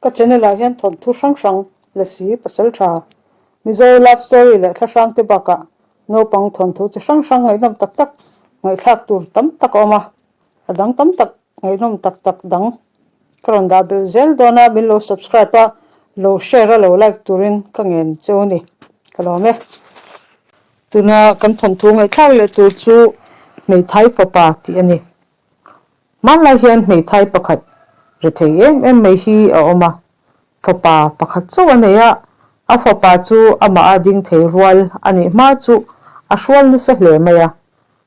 Ka channel ah hian thawnthu hrang hrang, Lasi, Pasaltha, Mizo love story leh thla hrang te bakah naupang thawnthu chi hrang hrang ngaihnawm tak tak ngaihthlak tur tam tak a awm a, a dang tam tak ngaihnawm tak tak dang ka rawn dah belh zel dawn a, min lo subscribe a, lo share a lo like turin ka ngen cheu a ni, ka lawm e. Tuna kan thawnthu ngaihthlak leh tur chu Hmeithai Fapa tih a ni. Hmanlai hian hmeithai pakhat ri thei em em mai hi a awm a, fapa pakhat chauh a nei a, a fapa chu amah a ding thei rual a nih hma chu a hrual nasa hle mai a,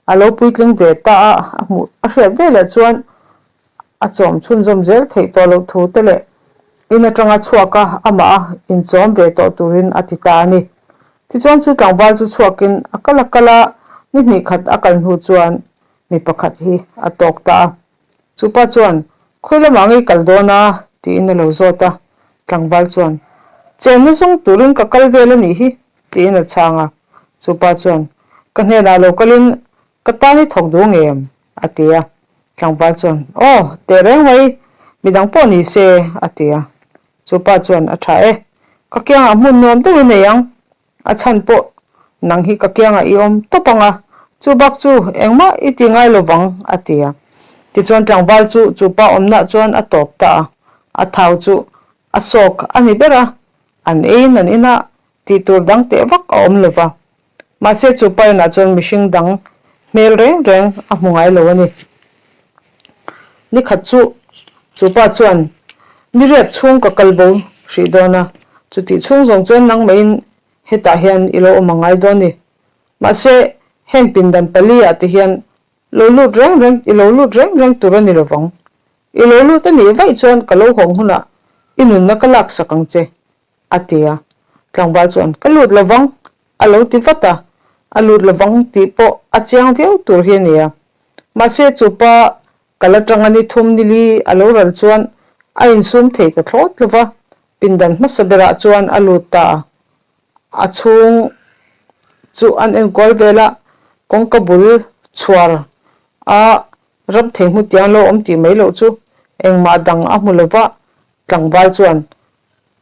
a lo puitling ve ta a, a hmuh a hriat veleh chuan a chawm chhunzawm zel theih tawh loh thu te leh in atanga chhuak a amah a inchawm ve tawh turin a ti ta a ni. Tichuan chu tlangval chu chhuakin a kal a kal a, ni hnih khat a kal hnu chuan Mi pakhat hi a tawk ta a. Chu pa chuan, Khawi lamah ngei kal dawn a? tiin a lo zawt a. Tlangval chuan, Chenna zawng turin ka kal vel a nih hi, tiin a chhang a. Chu pa chuan, Ka hnenah lo kalin ka tan i thawk duh ngem? a ti a. Tlangval chuan, Aw, teh reng mai, midang pawh ni se, a ti a. Chu pa chuan, A tha e, ka kiangah hmun nuam deuhin nei ang, A chhan pawh nang hi ka kiangah i awm tawp ang a, chu bak chu engmah i ti ngai lo vang, a ti a. Tichuan tlangval chu chu pa awmnah chuan a tawp ta a, a thau chu a sawk a ni ber a, an eiin an inah tih tur dang teh vak a awm lo va. Mahse chu pa inah chuan mihring dang hmel reng reng a hmu ngai lo a ni. Ni khat chu chu pa chuan ni riat chhung ka kal bo hrih dawn a, chutih chhung zawng chuan nangmahin hetah hian i lo awm a ngai dawn ni. Mahse, heng pindan pali ah te hian lo lut reng reng i lo lut reng reng tur a ni lovang. I lo lut a nih vaih chuan ka lo hawng hunah i nunna ka laksak ang che, a ti a. Tlangval chuan ka lut lovang a lo ti vat a, a lut lovang tih pawh a chiang viau tur hi a ni a. Mahse chu pa kal atanga ni thum ni li a lo ral chuan a insum thei ta thlawt lo va, pindan hmasa berah chuan a lut ta a. A chhung chu an enkual vel a, kawngka bul chhuar a ram thei hmu tiang lo awm tih mai loh chu engmah dang a hmu lo va, tlangval chuan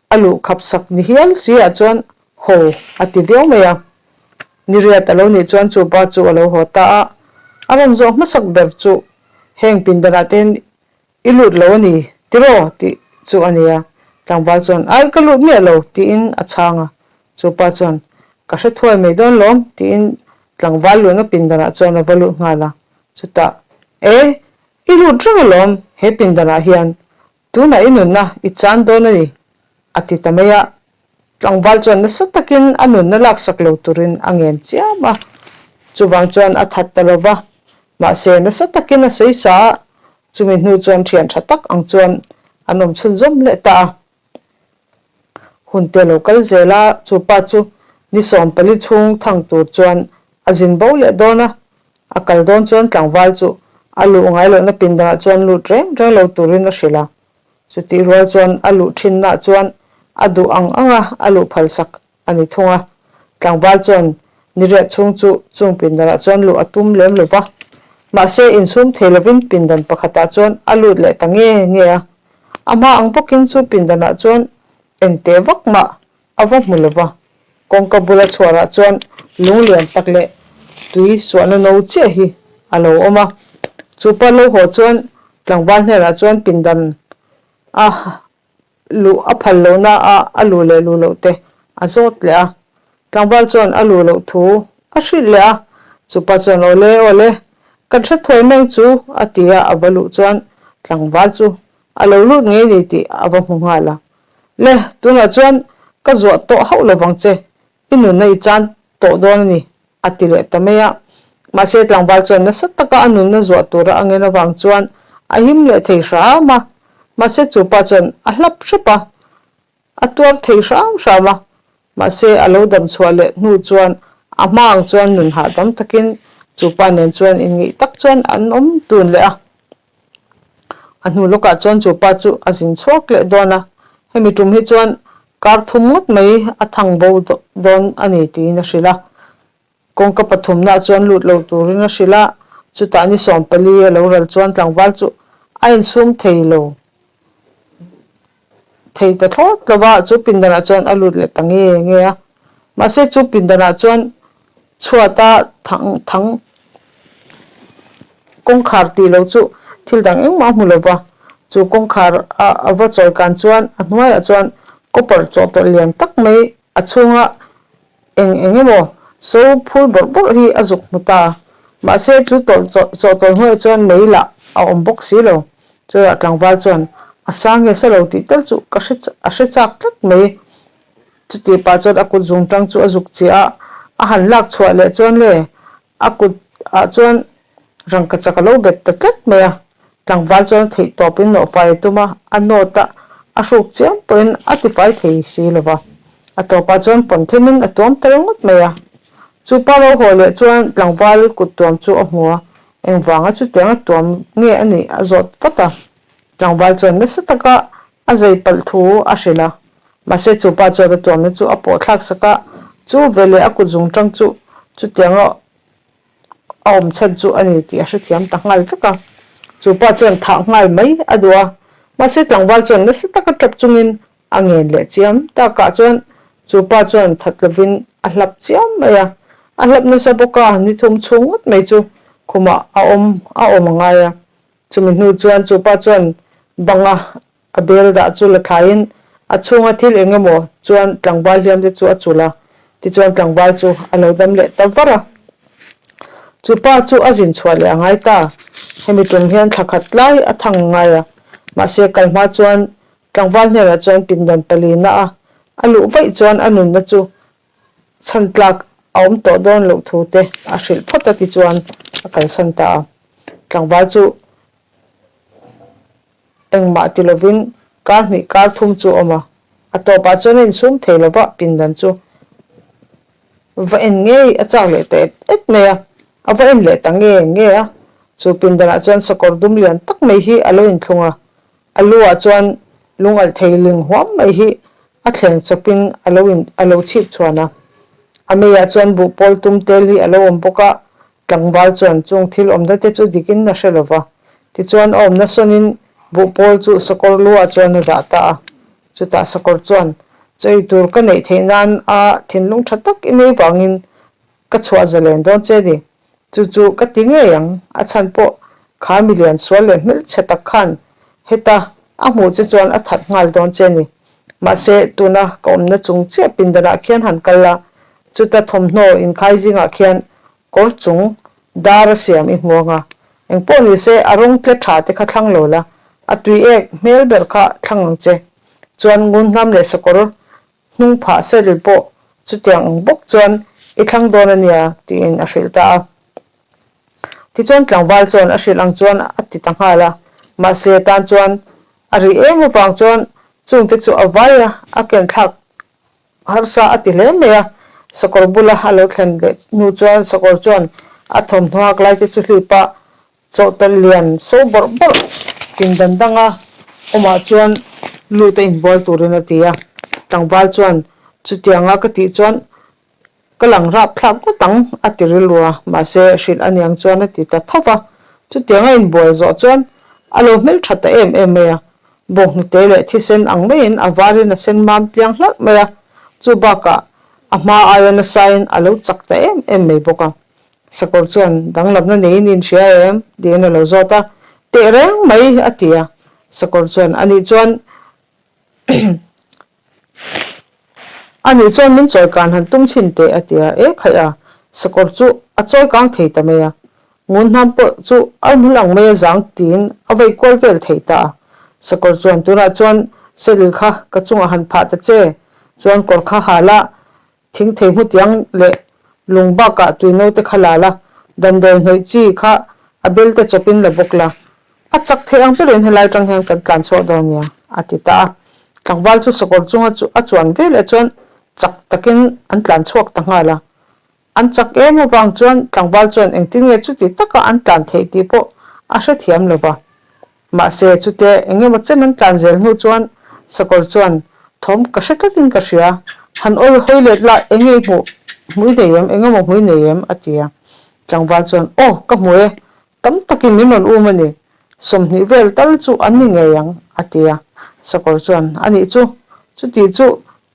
A luh khap sak ni hial si ah chuan haw a ti viau mai a. Ni riat a lo nih chuan chu pa chu a lo haw ta a, a rawn zawh hmasak ber chu heng pindanah te hian i lut lo a ni tiraw tih chu a ni a. Tlangval chuan ai ka lut miah lo tiin a chhang a. Chu pa chuan ka hre thuai mai dawn lawm tiin tlangval luhna pindanah chuan a va lut nghal a. Chutah e i lut reng alawm he pindanah hian Tunah i nunna i chan dawn a ni, a ti ta mai a. Tlangval chuan nasa takin a nunna laksak lo turin a ngen chiam a. Chuvang chuan a that ta lo va, mahse nasa takin a sawi sa a, chumi hnu chuan thian tha tak ang chuan an awm chhunzawm leh ta a. Hun te lo kal zel a, chu pa chu ni 14 chhung thang tur chuan a zin bo leh dawn a, A kal dawn chuan tlangval chu a luh ngai lohna pindanah chuan lut reng reng lo turin a hrilh a. Chutih rual chuan a luh thinnaah chuan a duh ang anga a luh phalsak a ni thung a. Tlangval chuan niriat chhung chu chung pindanah chuan luh a tum lem lo va. Mahse insum thei lovin pindan pakhatah chuan a lut leh ta nge nge a. A hma ang bawkin chu pindanah chuan engteh vak mah A va hmu lo va, kawngka bula chhuarah chuan lung lian tak leh tui suahna no chiah hi a lo awm a. Chu pa lo haw chuan tlangval hnenah chuan pindan a luh a phal lohna a a luh leh luh loh te a zawt leh a. Tlangval chuan a luh loh thu a hrilh leh a. Chu pa chuan awle awle kan hre thuai meng chu a ti a, a va luh chuan tlangval chu a lo lut ngei ni tih a va hmu nghal a. Le, tunah chuan ka zuah tawh hauh lo vang che, i nunna i chan tawh dawn a ni, a ti leh ta mai a. Mahse, tlangval chuan nasa taka a nunna zuah tura a ngen avang chuan a him leh thei hram a. Mahse, chu pa chuan a hlap hrep a, a tuar thei hram hram a. Mahse, a lo dam chhuah leh hnu chuan a hma ang chuan nun hahdam takin chu pa nen chuan inngeih tak chuan an awm dun leh a. A hnu lawkah chuan chu pa chu a zin chhuak leh dawn a, hemi tum hi chuan kar thum ngawt mai a thang bo dawn a ni tiin a hrilh a. Kawngka pathumnaah chuan lut lo turin a hrilh a, chutah ni 14 a lo ral chuan tlangval chu a insum thei lo. thei ta thlawt lo va, chu pindanah chuan a lut leh ta nge nge a. Mahse chu pindanah chuan chhuata thang thang kawngkhar tih loh chu thil dang engmah a hmu lo va, chu kawngkhar a a va chawi kan chuan a hnuaiah chuan copper chawhtawlh lian tak mai a chhunga Eng eng emaw so phul bawrh bawrh hi a zuk hmu ta. Mahse chu tawlh chawhtawlh hnuaiah chuan mei lah a awm bawk si lo. Chutah tlangval chuan a sang nge sa lo tih tal chu ka hre a hre chak tlat mai. Chutih pah chuan a kut zung tang chu a zuk chiah a, a han lak chhuah leh chuan le A kut ah chuan rangka chak a lo bet ta tlat mai a, tlangval chuan theih tawpin nawhfai a tum a, a nawt a, a hruk chiam pawhin a tifai thei si lo va. A tawpah chuan pawn themin a tuam ta ringawt mai a. Chu pa ro haw leh chuan tlangval kut tuam chu a hmu a, engvanga chutiang a tuam nge a nih a zawt vat a. Tlangval chuan nasa taka a zei palh thu a hrilh a, mahse chu pa chuan a tuamna chu a pawh thlak sak a, chu veleh a kut zung tang chu chutianga a awm chhan chu a ni tih a hrethiam ta nghal vek a. Chu pa chuan thah nghal mai a duh a, mahse tlangval chuan nasa taka tap chungin a ngen leh chiam takah chuan chu pa chuan that lovin a hlap chiam mai a, a hlap nasa bawk a, ni thum chhung ngawt mai chu khumah a awm a awm a ngai a. Chumi hnu chuan chu pa chuan banga a bel dah chu la thlaiin a chhunga thil eng emaw chuan tlangval hliam te chu a chulh a, tichuan tlangval chu a lo dam leh ta var a. Chu pa chu a zin chhuah leh a ngai ta. Hemi tum hian thla khat tlai a thang a ngai a, mahse kal hma chuan tlangval hnenah chuan pindan palina a a luh vaih chuan a nunna chu chhan tlak a awm tawh dawn loh thu te a hrilh phawt a tichuan a kalsan ta a. Tlangval chu engmah ti lovin kar hnih kar thum chu a awm a, a tawpah chuan a insum thei lo va, pindan chu va en ngei a chak leh ta et et mai a, a va en leh ta nge nge a, chu pindanah chuan sakawr dum lian tak mai hi a lo inthlung a, A lu ah chuan lungalh thei ling huam mai hi a thleng chawpin a lo in a lo chhip chhuan a. A meiah chuan buhpawl tum tel hi a lo awm bawk a, tlangval chuan chung thil awmna te chu dikin a hre lo va. Tichuan a awmna sawnin buhpawl chu sakawr lu ah chuan a dah ta a. Chutah sakawr chuan chaw ei tur ka neih theih nan a thinlung tha tak i nei vangin ka chhuah zalen dawn che ni. Chu chu ka ti ngei ang, a chhan pawh kha milian sual leh hmelchhe tak khan heta a hmuh che chuan a that nghal dawn che ni. Mahse, tuna ka awmna chung chiah pindanah khian han kal la, chuta thawmhnaw inkhai zingah khian kawr chung dar a siam i hmu ang a, engpawh ni se a rawng tle tha te kha thlang lo la, a tui ek hmel ber kha thlang ang che. Chuan ngunhnam leh sakawr Hnung phah saddle pawh chutiang ang bawk chuan i thlang dawn a nia tiin a hrilh ta a. Tichuan tlangval chuan a hrilh ang chuan a ti ta nghal a, mahse tan chuan a rih em avang chuan chungte chu a vai a, a ken thlak harsa a ti hle mai a. Sakawr bula a lo thlen leh hnu chuan sakawr chuan a thawmhnaw hak lai te chu hlip a, Chawhtawlh lian so bawrh bawrh pindan danga awmah chuan lut a inbual turin a ti a, tlangval chuan chutianga ka tih chuan ka lang rap thlak ngawt ang a ti rilru a, mahse hrilh a niang chuan a ti ta tho va, chutianga inbual zawh chuan a lo hmeltha ta em em mai a, bawnghnute leh thisen ang maiin a varin a sen mam tliang hlarh mai a, chu bakah a hma aia nasain a lo chak ta em em mai bawk a. Sakawr chuan, Danglamna neiin in hria em? tiin a lo zawt a. Teh reng mai, a ti a. Sakawr chuan, Anih chuan, anih chuan min chawi kan han tum chhin teh, a ti a. E khaih a, sakawr chu a chawi kang thei ta mai a. Ngun hnam pawh chu arhmul ang maia zang tiin a vei kual vel thei ta a. Sakawr chuan, Tunah chuan saddle kha ka chungah han phah ta che, chuan kawr kha hal a, Thing thei hmutiang leh lung bakah tui naute kha la la, damdawi hnawih chi kha a bel te chawpin la bawk la. A chak theih ang berin helai atang hian kan tlan chhuak dawn nia, a ti ta a. Tlangval chu sakawr chunga chu a chuan ve leh chuan chak takin an tlan chhuak ta nghal a. An chak em avang chuan tlangval chuan engtin nge chuti taka an tlan theih tih pawh a hrethiam lo va. Mahse, chute eng emaw chen an tlan zel hnu chuan sakawr chuan thawm ka hre tlatin ka hria, han awi hawi let la eng nge i hmuh, hmuh i nei em, eng emaw hmuh i nei em? a ti a. Tlangval chuan, Aw, ka hmu e, tam takin min rawn um a ni, 20 vel tal chu an ni ngei ang, a ti a. Sakawr chuan, A nih chu, chuti chu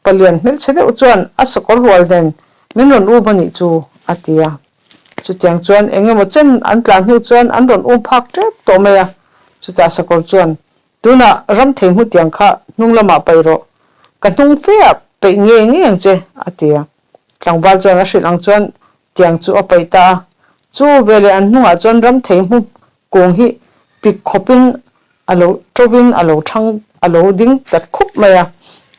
palian hmelchhe deuh chuan a sakawr rual nen min rawn um a nih chu, a ti a. Chutiang chuan eng emaw chen an tlan hnu chuan an rawn um phak tep tawh mai a. Chutah sakawr chuan, Tunah ram thei hmu tiang kha hnung lamah paih rawh, ka hnung feah peih ngei ngei ang che, a ti a. Tlangval chuan a hrilh ang chuan tiang chu a paih ta a. Chu veleh an hnungah chuan ram thei hmu kung hi pik khawpin a lo ṭovin a lo ṭhang a lo ding ta khup mai a.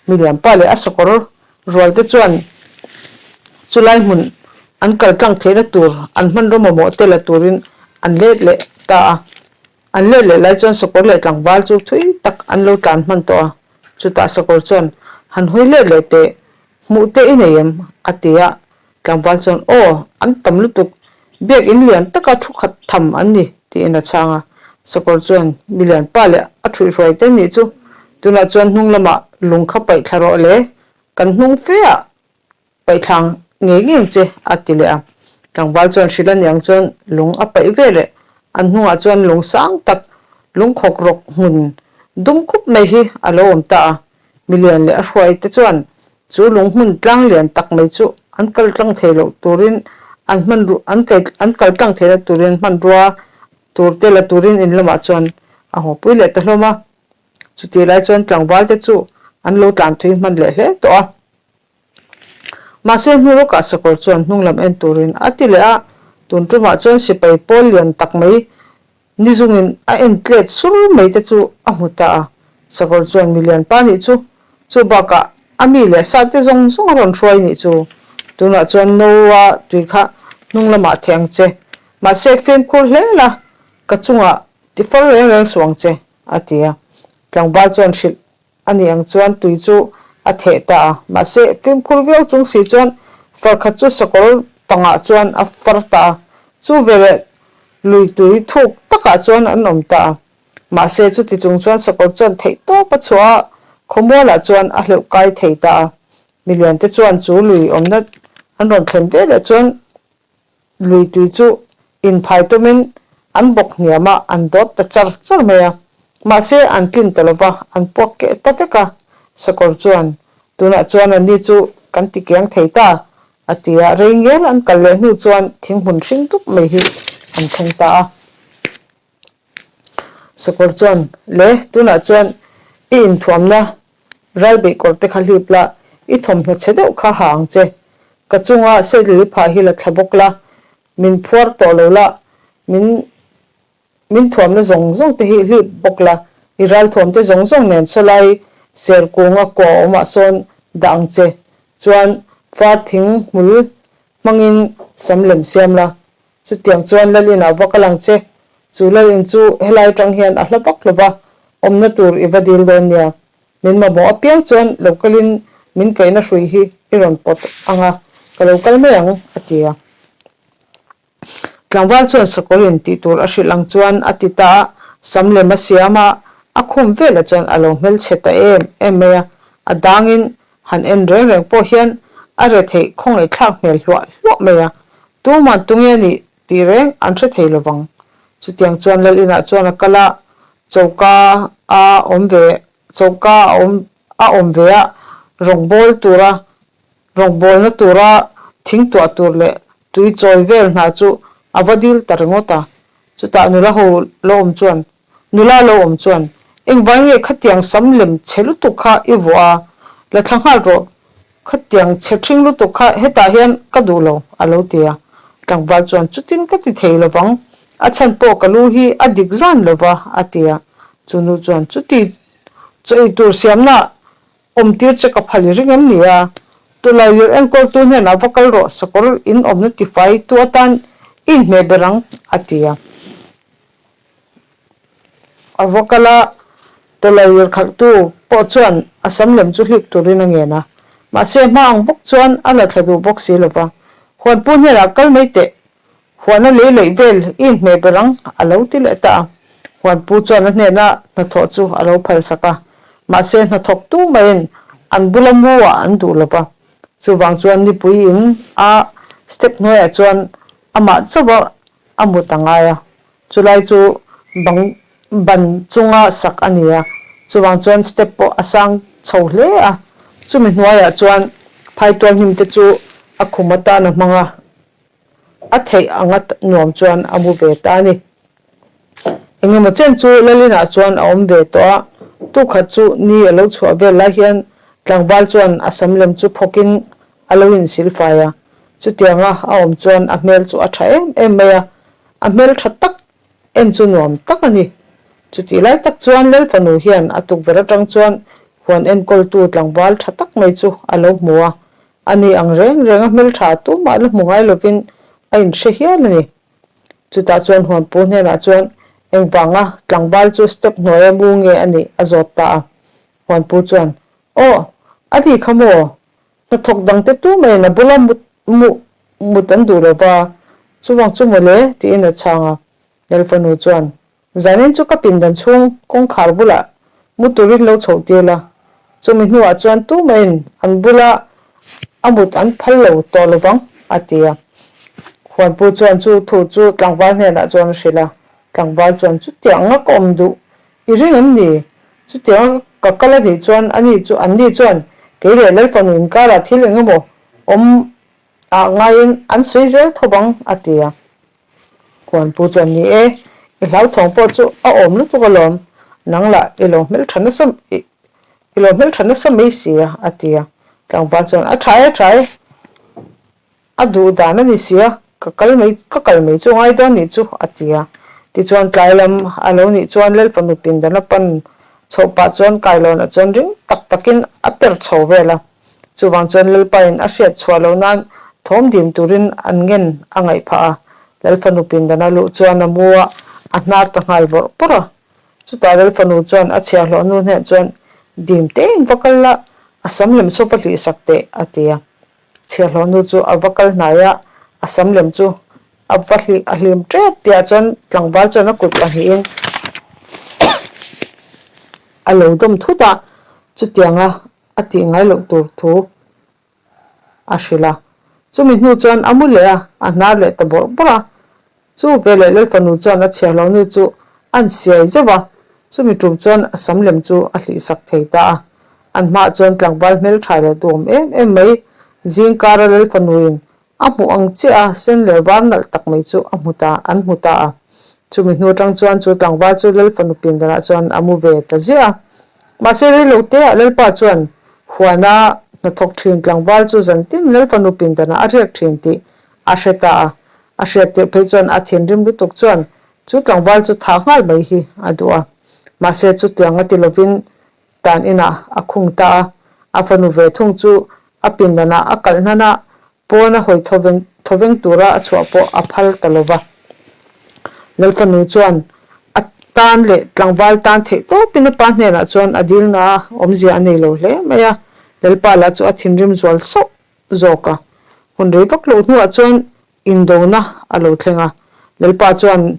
Milianpa leh a sakawr rualte chuan chulai hmun an kal tlang theihna tur an hmanraw mamawh te la turin an let leh ta a. An let leh lai chuan sakawr leh tlangval chu thui tak an lo tlan hman tawh a. Chutah sakawr chuan han hawi let leh teh Hmuh te i nei em? a ti a. Tlangval chuan, Aw, an tam lutuk. Biak in lian taka thu khat tham an ni, tiin a chhang a. Sakawr chuan, Mi lian pa leh a thuihhruai te nih chu. Tunah chuan hnung lamah lung kha paih thla rawh le, kan hnung fe ah paih thlang ngei ngei ang che, a ti leh a. Tlangval chuan hrilh a niang chuan lung a paih ve leh. An hnungah chuan lung sang tak, lung khawk rawk hmun dum khup mai hi a lo awm ta a. Milian leh a hruaite chuan chu lung hmun tlang lian tak mai chu an kal tlang thei loh turin an hmanrua an kal an kal tlang theihna turin hmanrua tur te la turin in lamah chuan a hawpui leh ta hlawm a. Chutih lai chuan tlangval te chu an lo tlan thui hman leh hle tawh a. Mahse hnu lawkah sakawr chuan hnung lam en turin a ti leh a, tun tumah chuan sipai pawl lian tak mai Ni zungin a en tlet sur mai te chu a hmu ta a, Sakawr chuan milian pa nih chu, chu bakah a mi leh sa te zawng zawng a rawn hruai nih chu, tunah chuan Noa tui kha hnung lamah theh ang che, mahse fimkhur hle la, ka chungah ti far reng reng suh ang che, a ti a. Tlangval chuan hrilh A ni ang chuan tui chu a theh ta a, mahse fimkhur viau chung si chuan far khat chu sakawr pangah chuan a far ta a, chu veleh lui tui thuk takah chuan an awm ta a. Mahse chuti chung chuan sakawr chuan theih tawp a chhuah a, khawmualah chuan a hleuh kai thei ta a. Milian te chuan chu lui awmna an rawn thlen veleh chuan Lui tui chu inphai tumin an bawk hniam a, an dawt ta char char mai a. Mahse, an tlin ta lo va, an puak keh ta vek a. Sakawr chuan, Tunah chuan anni chu kan ti kiang thei ta, a ti a. Rei ngial an kal leh hnu chuan thinghmun hring dup mai hi an thleng ta a. Sakawr chuan, Le, tunah chuan i inthuamna ralbeih kawr te kha hlip la, i thawmhnaw chhe deuh kha ha ang che. Ka chunga setlili phah hi la thla bawk la, min phuar tawh lo la, min min thuamna zawng zawng te hi hlip bawk la, i ralthuam te zawng zawng nen sawlai ser kunga kua awmah sawn dah ang che. Chuan far thing hmul hmangin sam lem siam la, Chutiang chuan Lalin-ah va kal ang che. Chu Lalin chu helai atang hian a hla vak lo va, awmna tur i va dil dawn nia. Min mamawh apiang chuan lo kalin min kaihna hrui hi i rawn pawt ang a, ka lo kal mai ang, a ti a. Tlangval chuan sakawrin tih tur a hrilh ang chuan a ti ta a, sam lem a siam a, a khum velah chuan a lo hmelchhe ta em em mai a, a dangin han en reng reng pawh hian a retheih khawngaihthlak hmel hluah hluah mai a, Tuman tunge nih tih reng an hre thei lovang. Chutiang chuan Lal inah chuan a kal a, choka a awm ve choka a awm a awm ve a, rawngbâwl tura rawngbâwlna tura thing tuah tur leh tui chawi vel hna chu a va dil ta ringawt a. Chutah nula ho lo awm chuan Nula lo awm chuan, Engvai nge khatiang sam lem chhe lutuk kha i vuah a, la thla nghal rawh. Khatiang chhe ṭhing lutuk kha hetah hian ka duh lo, a lo ti a. Tlangval chuan, Chutin ka ti thei lovang, a chhan pawh ka lu hi a dik zan lo va, a ti a. Chu nu chuan, Chuti chaw ei tur siamna awm tir che ka phal i ring em ni a? Tulailirh enkawltu hnenah va kal rawh, sakawr in awmna tifai tu atan i inhmeh ber ang, a ti a. A va kal a, tawlailir khalhtu pawh chuan a sam lem chu hlip turin a ngen a. Mahse, hma ang bawk chuan a la thla duh bawk si lo va. Huanpu hnenah kal mai teh, huana lei leih vel i inhmeh ber ang, a lo ti leh ta a. Huanpu chuan a hnena hnathawh chu a lo phalsak a. Mahse, hnathawk tu maiin an bula mu ah an duh lo va. Chuvang chuan nipui in a step hnuaiah chuan amah chauh a a mut a ngai a. Chulai chu bang ban chunga sak a ni a. Chuvang chuan step pawh a sang chho hle a, chumi hnuaiah chuan phaitual hnim te chu a khum atan a hmang a, a theih anga nuam chuan a mu ve ta a ni. Engemaw chen chu Lalinah chuan a awm ve tawh a, tukhat chu ni a lo chhuah vel lai hian tlangval chuan a sam lem chu phawkin a lo insilfai a, chutianga a awm chuan a hmel chu a tha em em mai a, a hmel tha tak en chu nuam tak a ni. Chutih lai tak chuan Lalfanu hian a tukverh atang chuan huan enkawltu tlangval tha tak mai chu a lo hmu a, a ni ang reng reng a hmeltha tumah la hmu ngai lovin a inhre hial a ni. Chutah chuan huanpu hnenah chuan engvanga tlangval chu step hnuaia mu nge a nih a zawt ta a. Huanpu chuan, Aw, a ni kha maw? Hnathawk dangte tumaiin a bula mut mu mut an duh lo va, chuvang chu mawle, tiin a chhang a. Lalfanu chuan, Zanin chu ka pindan chhung kawngkhar bulah mu turin lo chhoh tir la, chumi hnuah chuan tumaiin an bula a mut an phal lo tawh lo vang, a ti a. Huanpu chuan chu thu chu tlangval hnenah chuan a hrilh a, tlangval chuan chutiang nga ka awm duh i ring em ni? Chutianga ka kal a nih chuan ani chu anni chuan kei leh Lalfanu inkarah thil eng emaw awm ah ngaiin an sawi zel tho bang, a ti a. Huanpu chuan, Ni e, i hlauthawng pawh chu a awm lutuk alawm, nang lah i lo hmeltha nasa i lo hmeltha nasa mai si a, a ti a. Tlangval chuan, A tha e, a tha e, a duh dan a ni si a, ka kal mai ka kal mai chu ngai dawn nih chu, a ti a. Tichuan tlai lam a lo nih chuan Lalfanu pindan a pan chhoh pah chuan kailawnah chuan ring tak takin a per chho vel a. Chuvang chuan Lalpain a hriat chhuah loh nan thawm dim turin an ngen a ngaih phah a. Lalfanu pindan a luh chuan a mu a, a hnar ta nghal bawrh bawrh a. Chutah Lalfanu chuan a chhiahhlawh nu hneh chuan, Dim te in va kal la, a sam lem saw va hlih sak teh, a ti a. Chhiahhlawh nu chu a va kal hnai a, a sam lem chu a va hlih a hlim tep tihah chuan tlangval chuan a kut pahnihin a lo dawm thut a, chutianga a tih ngai loh tur thu a hrilh a. Chumi hnu chuan a mu leh a, a hnar leh ta bawrh bawrh a. Chu veleh Lalfanu chuan a chhiahlo nu chu an siai zeuh a, chumi tum chuan a sam lem chu a hlih sak thei ta a. An hmaah chuan tlangval hmeltha leh duhawm em em mai zingkara Lalfanuin A hmuh ang chiah a, sen leh var nalh tak mai chu a hmu ta, an hmu ta a. Chumi hnu atang chuan chu tlangval chu Lalfanu pindanah chuan a mu ve ta ziah a. Mahse reilo teah Lalpa chuan huana hnathawk thin tlangval chu zantin Lalfanu pindanah a riak thin tih a hre ta a. A hriat tirh phei chuan a thinrim lutuk chuan chu tlangval chu thah nghal mai hi a duh a. Mahse chutiang a ti lovin tan inah a khung ta a, a fanu ve thung chu a pindanah a kalh hnan a, pawn a hawi thawveng thawveng tura a chhuah pawh a phal ta lo va. Lalfanu chuan a tan leh tlangval tan theih tawpin a pa hnenah chuan a dilna a awmzia a nei lo hle mai a, Lalpa lah chu a thinrim zual sauh zawk a. Hun rei vak loh hnuah chuan indona a lo thleng a, Lalpa chuan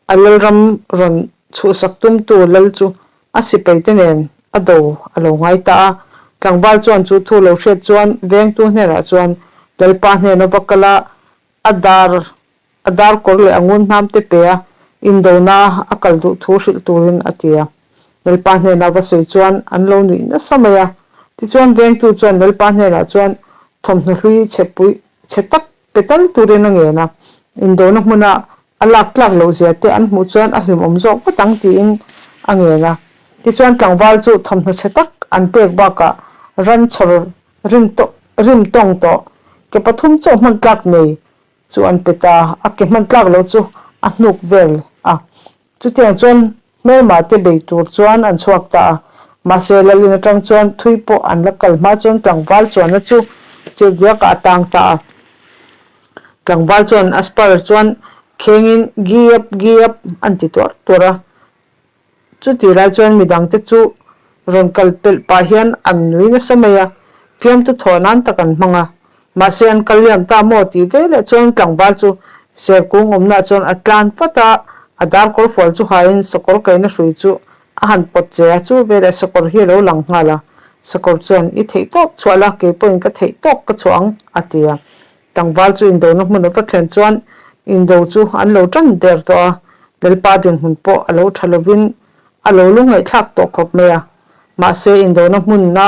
A lalram rawn chhuhsak tumtu lal chu a sipaite nen a do a lo ngai ta a. Tlangval chuan chu thu lo hriat chuan vengtu hnenah chuan Lalpa hnena va kal a, a dar a dar kawr leh a ngun hnam te pe a, indona a kal duh thu hrilh turin a ti a. Lalpa hnena va sawi chuan an lo nuih nasa mai a. Tichuan vengtu chuan Lalpa hnenah chuan thawmhnaw hlui chhe pui chhe tak Pe tal turin a ngen a, indona hmuna a lak tlak loh zia te an hmuh chuan a hlimawm zawk ngawt ang tiin a ngen a. Tichuan tlangval chu thawmhnaw chhe tak an pek bakah ran chhawr rim tawh rim tawng tawh ke pathum chauh hman tlak nei chu an pe ta, a ke hman tlak loh chu a hnuk vel a. Chutiang chuan hmelma te bei tur chuan an chhuak ta a, mahse Lalin atang chuan thui pawh an la kal hma chuan tlangval chuanna chu chirhdiakah a tang ta a. Tlangval chuan a spur chuan khengin Gee-up, gee-up an ti tuar tuar a. Chutih lai chuan midangte chu rawn kal pelh pah hian an nui nasa mai a, fiamtu thawh nan tak an hmang a. Mahse an kal liam ta maw tih veleh chuan tlangval chu serkung awmnaah chuan a tlan vat a, a dar kawr fual chu hain sakawr kaihna hrui chu a han pawt che a, chu veleh sakawr hi a lo lang nghal a. Sakawr chuan, I theih tawk chhuah la, kei pawhin ka theih tawk ka chhuah ang, a ti a. Tlangval chu indona hmun a va thlen chuan indo chu an lo tan der tawh a, Lalpa dinhmun pawh a lo tha lovin a lo lungngaihthlak tawh khawp mai a. Mahse indona hmunna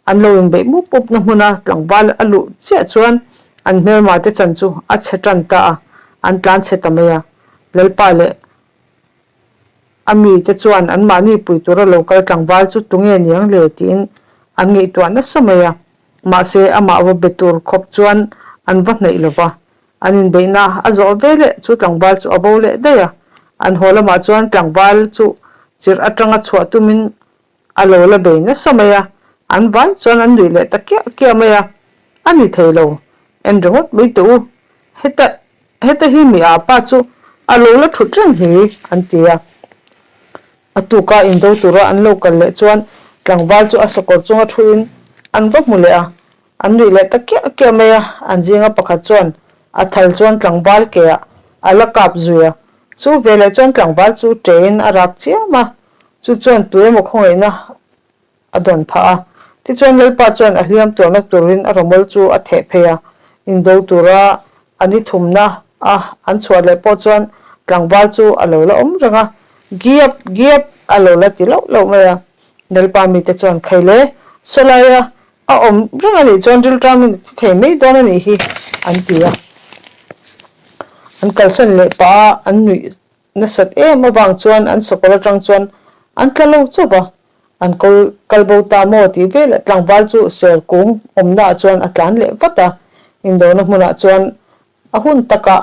an lo inbeih mup mupna hmuna tlangval a luh chiah chuan an hmelma te chan chu a chhe tan ta a, an tlan chhe ta mai a. Lalpa leh a mite chuan anmahni pui tura lo kal tlangval chu tunge niang le tiin an ngaihtuah nasa mai a. Mahse amah va be tur khawp chuan an va hnaih lo va. An inbeihna a zawh ve leh chu tlangval chu a bo leh daih a, an haw lamah chuan tlangval chu chirh atanga chhuah tumin a lo la bei nasa mai a, an vai chuan an nuih leh ta kiah kiah mai a, a ni thei lo, en ringawt mai teh u, heta heta hi mi apa chu a lo la thut reng hi an ti a. A tuka indo tura an lo kal leh chuan tlangval chu a sakawr chunga thuin an va hmu leh a, An nuih leh ta kiah kiah mai a, an zinga pakhat chuan a thal chuan tlangval keah a la kap zui a, chu veleh chuan tlangval chu ṭein a rap chiam a, chu chuan tu emaw khawngaihna a dawn phah a. Tichuan Lalpa chuan a hliam tuarna turin a rawmawl chu a theh phei a, indo tura a ni thumna a an chhuah leh pawh chuan tlangval chu a lo la awm reng a, Giap! Giap! a lo la ti lauh lauh mai a. Lalpa mite chuan Khaile, Sawlaia A awm reng a nih chuan rilṭamin a thi thei mai dawn a nih hi an ti a. An kalsan leh pah a, an nuih nasat em avang chuan an sakawr aṭang chuan an tla lo chauh va. An kawl kal bo ta maw tih velah tlangval chu ser kung awmnaah chuan a tlan leh vat a. Indona hmunah chuan a hun takah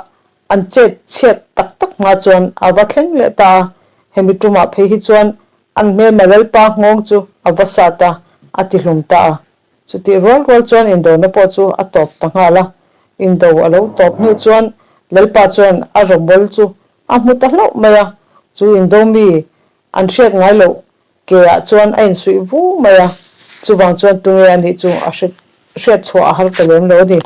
an chet chhiat tak tak hma chuan a va thleng leh ta a. Hemi ṭumah phei hi chuan An hmelma Lalpa nghawng chu a va sat a, a ti hlum ta a. Chutih rual rual chuan indona pawh chu a tawp ta nghal a. Indo a lo tawp hnu chuan Lalpa chuan a rawmawl chu a hmu ta hlauh mai a. Chu indo mi an hriat ngai loh ke ah chuan a insuih vu mai a. Chuvang chuan tunge a nih chu a hriat chhuah a har ta lem lo a ni.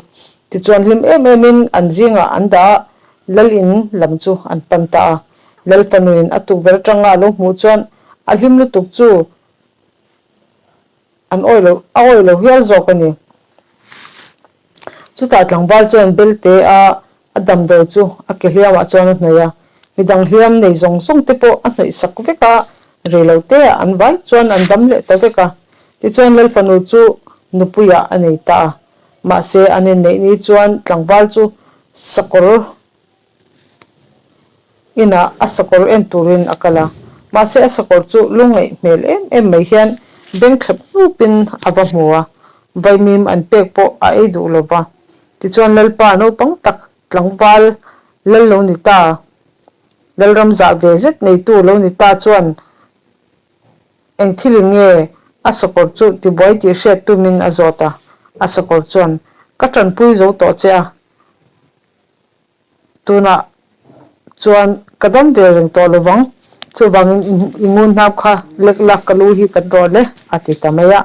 Tichuan hlim em em in an zingah an dah a, Lal in lam chu an pan ta a. Lal fanuin a tukverh atanga a lo hmuh chuan a hlim lutuk chu an awih lo a awih lo hial zawk a ni. Chutah tlangval chuan belte a a damdawi chu a ke hliamah chuan a hnawih a, midang hliam nei zawng zawng te pawh a hnawih sak vek a, rei lo te ah an vai chuan an dam leh ta vek a. Tichuan Lal fanu chu nupuiah a nei ta a, mahse an inneih ni chuan tlangval chu sakawr Inah a sakawr en turin a kal a, mahse a sakawr chu lungngaih hmel em em mai hian beng thlep hnupin a va hmu a, vaimim an pek pawh a ei duh lo va. Tichuan Lalpa naupang tak tlangval lal lo ni ta, Lalram zah ve zet neitu lo ni ta chuan eng thilin nge a sakawr chu tibuai tih hriat tumin a zawt a, a sakawr chuan ka tanpui zo tawh che a, Tunah chuan ka dam ve reng tawh lovang, chuvangin i ngun hnap kha lek la ka lu hi kan rawh le a ti ta mai a.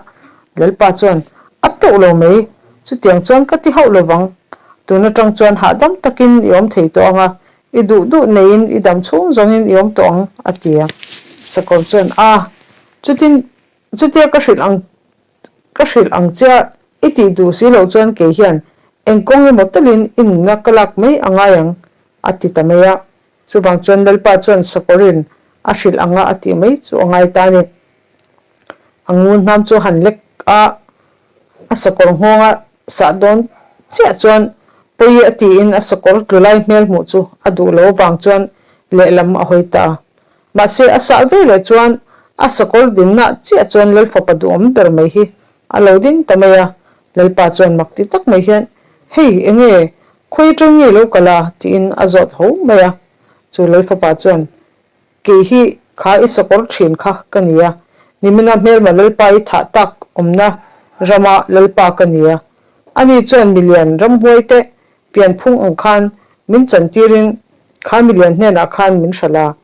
Lalpa chuan a teuh lo mai, chutiang chuan ka ti hauh lovang, tun atang chuan hahdam takin i awm thei tawh ang a, i duh duh neiin i dam chhung zawngin i awm tawh ang a ti a. Sakawr chuan a, chutin chutia ka hrilh ang Ka hrilh ang che a, i tih duh si loh chuan kei hian eng kawng emaw talin i nunna ka lak mai a ngai ang, a ti ta mai a. Chuvang chuan Lalpa chuan Sakawrin a hrilh ang a a tih mai chu a ngai ta a ni. A ngun hnam chu han lek a, a sakawr nghawnga sah dawn chiah chuan pawi a tiin a sakawr tlu lai hmel hmuh chu a duh lo avang chuan lehlam a hawi ta a. Mahse, a sah ve leh chuan a sakawr dinna chiah chuan Lalfapa duhawm ber mai hi a lo ding ta mai a. Lalpa chuan mak ti tak mai hian, Hei, enge, khawi atang nge lo kal a? tiin a zawt ho mai a. Chu Lalfapa chuan, Kei hi kha i sakawr thin kha ka ni a, nimina hmelma Lalpa i thah tak awmna rama Lalpa ka ni a. Ani chuan milian ramhuai te pianphung ang khan min chantirin kha milian hnenah khan min hralh a.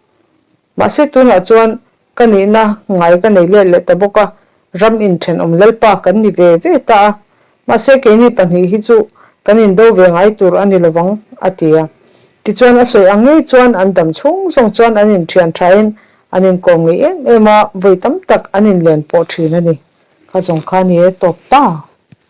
Mahse tunah chuan ka nihna ngai ka nei let leh ta bawk a, ram inthenawm Lalpa kan ni ve ve ta a. Mahse keini pahnih hi chu kan indo ve ngai tur a ni lovang, a ti a. Tichuan a sawi ang ngei chuan an dam chhung zawng chuan an inthian thain an inkawm ngei em em a, vawi tam tak an inlen pawh thin a ni. Kha zawng kha ni e tawp ta.